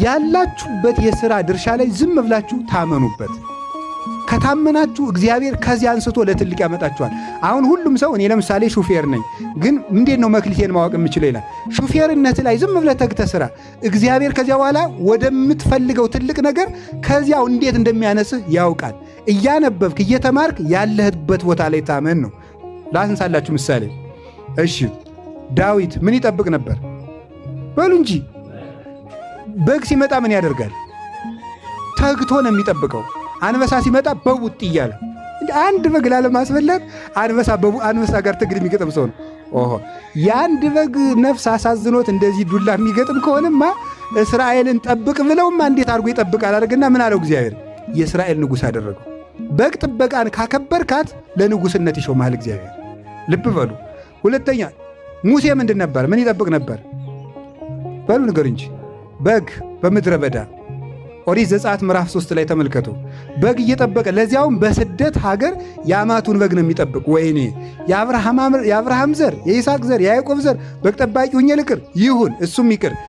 ያላችሁበት የሥራ ድርሻ ላይ ዝም ብላችሁ ታመኑበት። ከታመናችሁ እግዚአብሔር ከዚያ አንስቶ ለትልቅ ያመጣችኋል። አሁን ሁሉም ሰው እኔ ለምሳሌ ሹፌር ነኝ፣ ግን እንዴት ነው መክሊቴን ማወቅ የምችለው ይላል። ሹፌርነት ላይ ዝም ብለህ ተግተህ ስራ። እግዚአብሔር ከዚያ በኋላ ወደምትፈልገው ትልቅ ነገር ከዚያው እንዴት እንደሚያነስህ ያውቃል። እያነበብክ እየተማርክ ያለህበት ቦታ ላይ ታመን ነው። ላንሳላችሁ ምሳሌ። እሺ ዳዊት ምን ይጠብቅ ነበር? በሉ እንጂ በግ ሲመጣ ምን ያደርጋል? ተግቶ ነው የሚጠብቀው። አንበሳ ሲመጣ በቡጥ እያለ አንድ በግ ላለማስበላት አንበሳ ጋር ትግል የሚገጥም ሰው ነው። ኦሆ የአንድ በግ ነፍስ አሳዝኖት እንደዚህ ዱላ የሚገጥም ከሆነማ እስራኤልን ጠብቅ ብለውማ እንዴት አድርጎ ይጠብቃል? አድርግና ምን አለው እግዚአብሔር? የእስራኤል ንጉሥ አደረገው። በግ ጥበቃን ካከበርካት ለንጉሥነት ይሾምሃል እግዚአብሔር። ልብ በሉ። ሁለተኛ ሙሴ ምንድን ነበር? ምን ይጠብቅ ነበር? በሉ ንገር እንጂ። በግ በምድረ በዳ ኦሪት ዘጸአት ምዕራፍ 3 ላይ ተመልከቱ። በግ እየጠበቀ ለዚያውም በስደት ሀገር የአማቱን በግ ነው የሚጠብቅ። ወይኔ የአብርሃም ዘር፣ የይስሐቅ ዘር፣ የያዕቆብ ዘር በግ ጠባቂ ሁኜ ልቅር? ይሁን እሱም ይቅር።